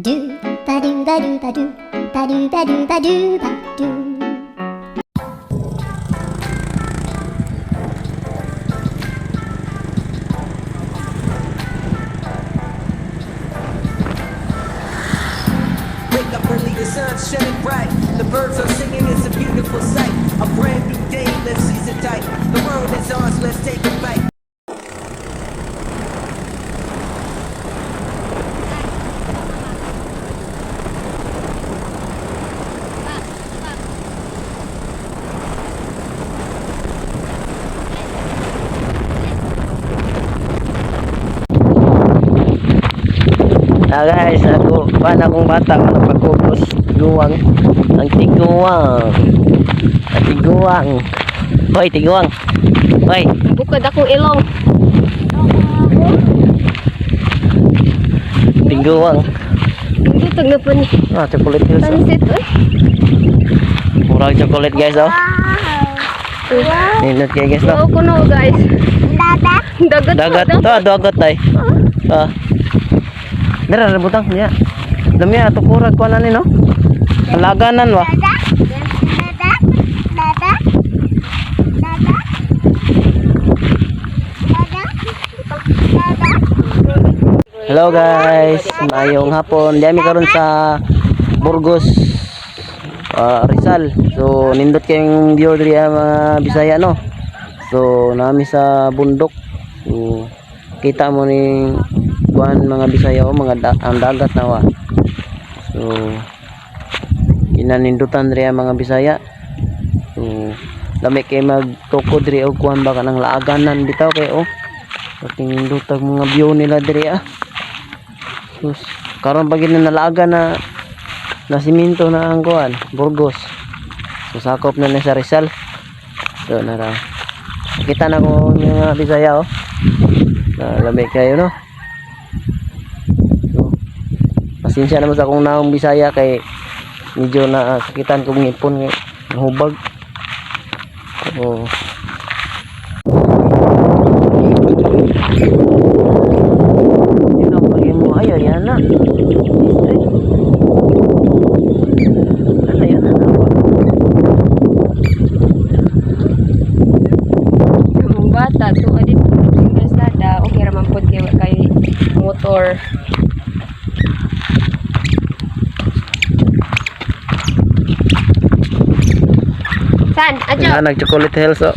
Do ba do ba do ba do ba do ba do ba do ba do. Wake up early, the sun's shining bright. The birds are singing, it's a beautiful sight. A brand new day, let's seize it tight. The world is ours, let's take a bite. Ah guys, ako pa na akong bata ano pagkubos tiguang ang tiguang. Ang tiguang. Hoy, tiguang. Hoy, Bukod akong ilong. tiguang. Dutog na po ni Ah, chocolate hills. Oh. sunset oy. Murag chocolate guys oh. Wow. Nindot kayo guys no. Wow ko no guys. Dagat. Dagat to, dagat tay. Ah. Dara ra butang niya. Dami ato kurag ko na ni no. Alaganan wa. Hello guys, maayong hapon. Diami karon sa Burgos, Rizal. So nindot kayong view diri ah, mga Bisaya no. So nami sa bundok. So kita mo ni kuan mga Bisaya o mga ang dagat na wa. So ginanindutan diri ang mga Bisaya. So lami kay magtukod diri og kuan ba kanang laaganan bitaw kay oh. Pating nindutag mga view nila diri ah. Sus, karon pa gid na nalaaga na na simento na ang kuan, Burgos. So sakop na na sa Rizal. So nara. Kita na ko mga Bisaya oh. Na lamig kayo no. So, pasensya naman sa akong naong Bisaya kay medyo na sakitan kong ngipon kay nahubag. So, yun ang pagin mo. Ay, ayan na. Ano yan? Ano? Ang bata tuwa dito sa kalsada, okay ra man pod kay wa kay motor. San, adyo. Yan, nag-chocolate hills oh.